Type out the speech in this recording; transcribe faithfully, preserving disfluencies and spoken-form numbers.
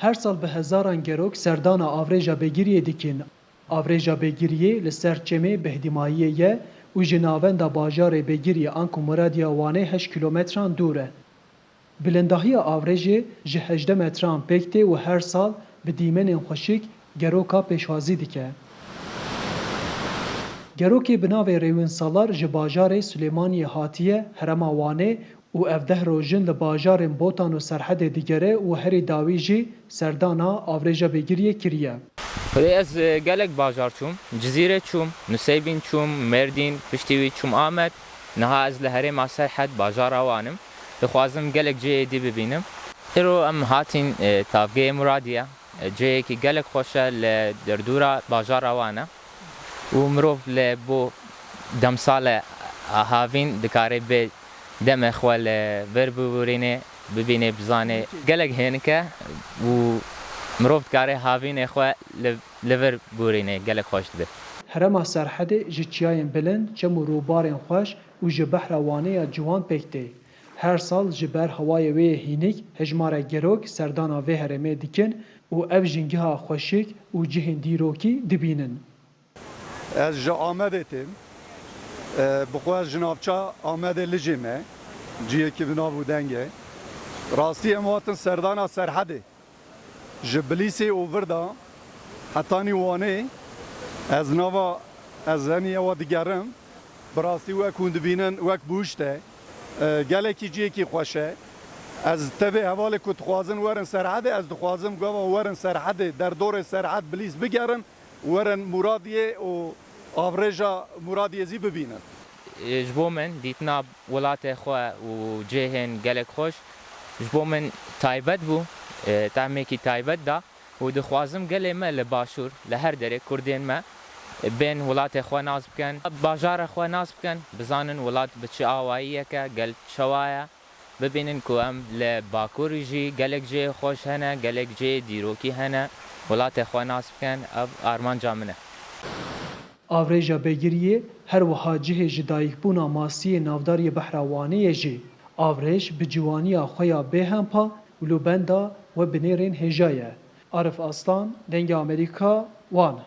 Her sal bi hezaran gerok serdana avrêja Bêgiriyê dikin. Avrêja Bêgiriyê li ser çemê Behdîmayiyê ye û ji navenda bajarê Bêgiriyê anku Muradiya Wanê heşt kîlometran dûr e. Bilindahiya avrêjê ji hejdeh metran pêk tê û her sal bi dîmenên xweşik geroka pêşwazî dike. Gerokê bi navê Rêwîn Salar ji bajarê Silêmaniyê hatiye herêma Wanê û ev deh roj in li bajarên Botan û Serhedê digere û herî dawî jî serdana avrêja Bêgiriyê kiriye. Xwedê ez, e, gelek bajar çûm. Cizîrê çûm, Nuseybîn çûm, Mêrdîn, piştî wî çûm Amed. Niha ez li herêma Serhed, bajara Wan im. Dixwazim gelek cihê dî bibînim. Îro em hatîn, e, tavgehê Muradiye. E, cihekî gelek xweş e, li derdora bajara Wan e. Û mirov li bo demsale havîn dikare bê demê xwe li vir bibûrîne, bibîne, bizane. Gelek hênik e û mirov dikare havînê xwe li, li vir bûrîne, gelek xweş dibe. Herêma Serhedê ji çiyayên bilind, çem û rûbarên xweş û ji behra Wanê ya ciwan pêk tê. Her sal ji ber hewayê wê yê hînik hejmara gerok serdana vê herêmê dikin û ev jingeha xweşik û cihên dîrokî dibînin. Ez ji Amedê têm. E, bi xwe ez ji navça Amedê Licê me. Ciyekî bi nav û deng e. Rastî em hatin serdana Serhedê. Ji Bilîsê û vir de hetanî Wanê ez nava, ez henî ewa digerim. Bi rastî wek hûn dibînin, wek bihuşt e. E, gelekî ciyekî xweş e. Ez tevê hevalê ku dixwazin werin Serhedê, ez dixwazim gava werin Serhedê, derdorê Serhed Bilîs bigerin. Werin Muradiyê û avrêja Muradiyê zî bibînin. Ji bo min dîtina welatê xwe û cihên gelek xweş ji bo min taybet bû, e, tehmekî taybet da û dixwazim gelê me li Başûr, li her derê Kurdên me, e, bên welatê xwe nas bikin, bajara xwe nas bikin, bizanin welat bi çi awayiyeke, gel çawa ye. Bibînin ku em li Bakur jî gelek cihê xweş hene, gelek cihê dîrokî hene, welatê xwe nas bikin, ev armanca min e. Avrêja Begiriyê her wiha cihê ji dayikbûna masiyê navdar yê Behra Wanê ye jî. Avrêj bi ciwaniya xwe ya bêhempa û lûbenda we binêrên hêja ye. Arif Aslan, Dengê Amerîka, Wan.